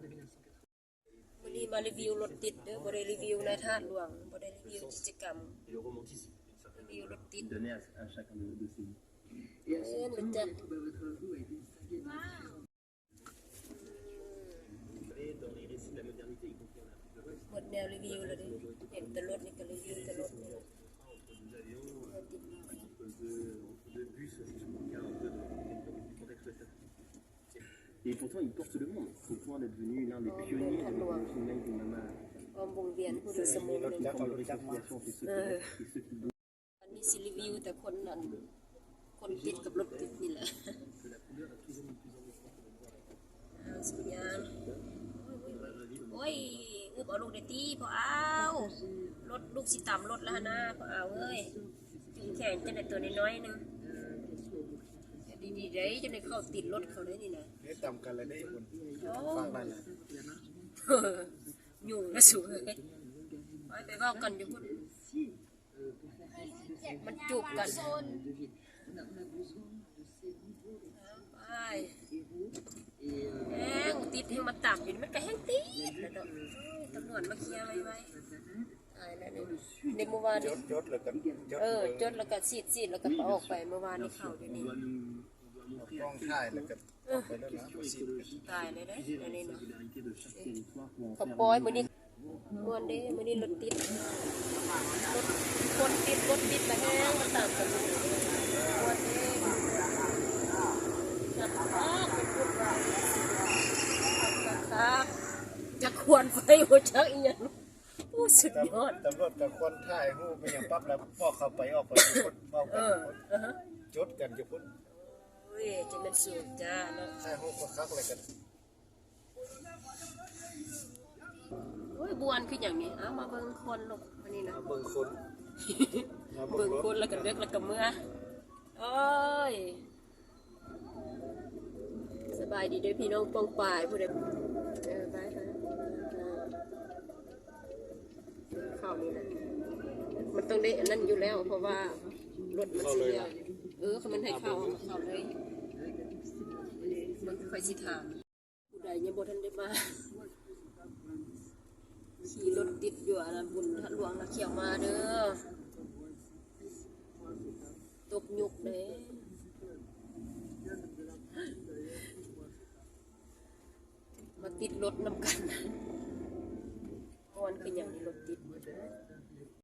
ມື້ນີ້ມາຣີວິວລົດຕິດເດີ ບໍ່ໄດ້ຣີວິວນາທາດຫຼວງ ບໍ່ໄດ້ຣີວິວກິດຈະກຳ ຣີວິວລົດຕິດ ເອີ ນະຈ໊ະ. ໝົດແນວຣີວິວແລ້ວເດ້ ເຫັນແຕ່ລົດນີ້ກໍຣີວິວແຕ່ລົດນີ້. Et pourtant, il porte le monde. Au point d'être devenu l'un des pionniers de l'évolution même du mama. ອ້ອມວົງວຽນພຸ້ນ ຊົ່ວໂມງໜຶ່ງ ເອີ ອັນນີ້ຊິຣີວິວແຕ່ຄົນນັ້ນ ຄົນຕິດກັບລົດຕິດນີ້ແຫຼະ. ອ້າວ ສັນຍານ ໂອ້ຍ ອຸບເອົາລູກໄດ້ຕິ ພໍ່ອາວ ລົດລູກຊິຕຳລົດແລ້ວຫັ້ນນາ ພໍ່ອາວເອີຍ. ເຂັ້ມແຂງຈັ່ງໃດ ຕົວນ້ອຍໆໜຶ່ງ ດີໆເດ້ ຈັ່ງໄດ້ເຂົ້າຕິດລົດເຂົາໄດ້ນີ້ນະ. ເຮັດຕຳກັນແລ້ວເດ້ ໂອ້ ຝັ່ງນັ້ນນະ ຫຍຸ້ງນະສູເອີຍ. ໄປ ໄປເວົ້າກັນຢູ່ພຸ້ນ ມັນຈູບກັນ ໄປ ແຮງຕິດ ແຮງມາຕຳຢູ່ນີ້ ມັນກໍແຮງຕິດແລ້ວເນາະ. ຕຳຫຼວດມາເຄຍໄວໆ. ຕາຍແລ້ວນີ້ ໃນມື້ວານນີ້ ຈົດ ຈົດແລ້ວກໍ ຈົດ ເອີ ຈົດແລ້ວກໍສີດ ສີດແລ້ວກໍອອກໄປ. ມື້ວານນີ້ເຂົ້າຢູ່ນີ້ ກ້ອງຖ່າຍແລ້ວກໍອອກໄປແລ້ວນະ ບໍ່ສີດ. ຕາຍແລ້ວເດ້ ອັນນີ້ນະ ເຂົາປ່ອຍມື້ນີ້ ມ່ວນເດ້ ມື້ນີ້ລົດຕິດ ລົດ ຄົນຕິດ ລົດຕິດລະແຮງ ມັນຕາມກັນ ມ່ວນເດ້. ຄັກໆ ຈັກຄວັນໄຟ ບໍ່ຈັກອີ່ຫຍັງ. ໂອ້ ສຸດຍອດ ຕຳ ຕຳຫຼວດກໍຄວນຖ່າຍຮູບອີ່ຫຍັງປັບແລ້ວ ບອກເຂົາໄປອອກໄປ ຄົນເວົ້າກັນ ເອີ ຈົດກັນຢູ່ພຸ້ນ. ໂອ້ຍ ຈະແມ່ນສູນຈ້າເນາະ ຖ່າຍຮູບຄັກໆ ແລ້ວກັນ. ໂອ້ຍ ບ່ອນຄືຫຍັງນີ້? ເອົາ ມາເບິ່ງຄົນລູກ ອັນນີ້ນະ ມາເບິ່ງຄົນ ມາເບິ່ງຄົນ ເບິ່ງຄົນ ແລ້ວກໍເລິກ ແລ້ວກໍເມືອ. ໂອ້ຍ ສະບາຍດີເດີພີ່ນ້ອງປ້ອງປາຍ ຜູ້ໃດ ເອີ ໄປ ໄປ ເຂົ້ານີ້ແຫຼະ ມັນຕ້ອງໄດ້ອັນນັ້ນຢູ່ແລ້ວ ເພາະວ່າລົດມັນຊິເຫຼືອ. ເອີ ຄັນມັນໃຫ້ເຂົ້າ ເຂົ້າເລີຍ. ເບິ່ງ ຂ້ອຍຊິຖາມ ຜູ້ໃດຍັງບໍ່ທັນໄດ້ມາ ຂີ່ລົດຕິດຢູ່ອັນນັ້ນ ບຸນທາດຫຼວງນາຂຽວມາເດີ ຕົກຍຸກເດ້ ມາຕິດລົດນຳກັນ.